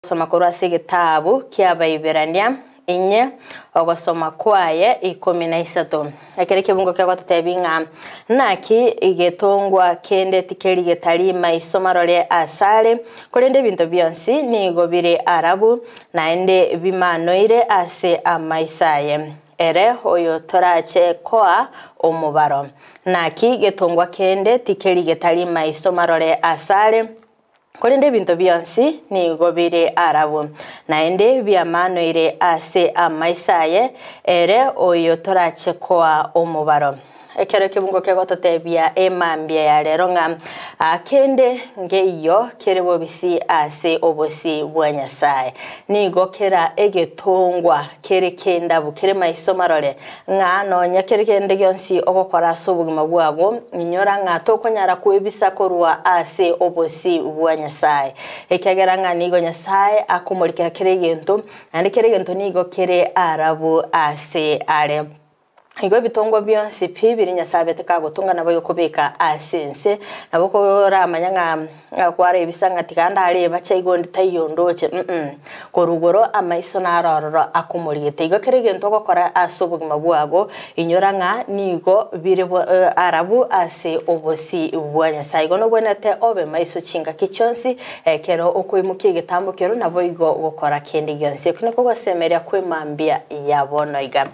Togosoma korwa ase egetabu ki'Abaiberania inye, ogosoma kwaye 13. Ekero ekebungo kegototebia ng'a naki getongwa kende tikeri getari maiso marore asare, korende ebinto bionsi nigo bire arabu, naende bimanoire ase amaiso aye, ere oyotorache koa omobaro. Naki getongwa kende tikeri getari maiso marore asare, Korende ebinto bionsi nigo bire arabu, naende biamanoire ase amaiso aye, ere oyotorache koa omobaro. Ekero ekebungo kegototebia emambia ya rero ng'a kende nkeiyo kere bobisi ase obosio bwa Nyasae, nigo kera egetongwa kere kendabu kere maiso marore, Ng'a nonya kere kende gionsi ogokora ase obogima bwago, inyora ng'a tokonyara kwebisa korwa ase obosio bwa Nyasae, ekiagera ng'a nigo Nyasae akomorikera kera egento, naende kera egento nigo kere aarabu ase are. Igo ebitongwa bionsi pi biria Nyasae abete kagotonga naboigo kobeka ase ense, nabo koramanya ng'a Akwarebisa ng'a tiga ndarebache igo onde taiyo ondoche, mm Korwa igoro amaiso naro ororo akomorigete. Igo kera egento ogokora ase obogima bwago, inyora ng'a nigo bire arabu ase obosio bwa Nyasae. Igo nobwenerete obe maiso chingaki chionsi, ekero okoimokia egetambo keria naboigo gokora kende gionsi. Eko niko ogosemeria kw'emambia ya bono iga.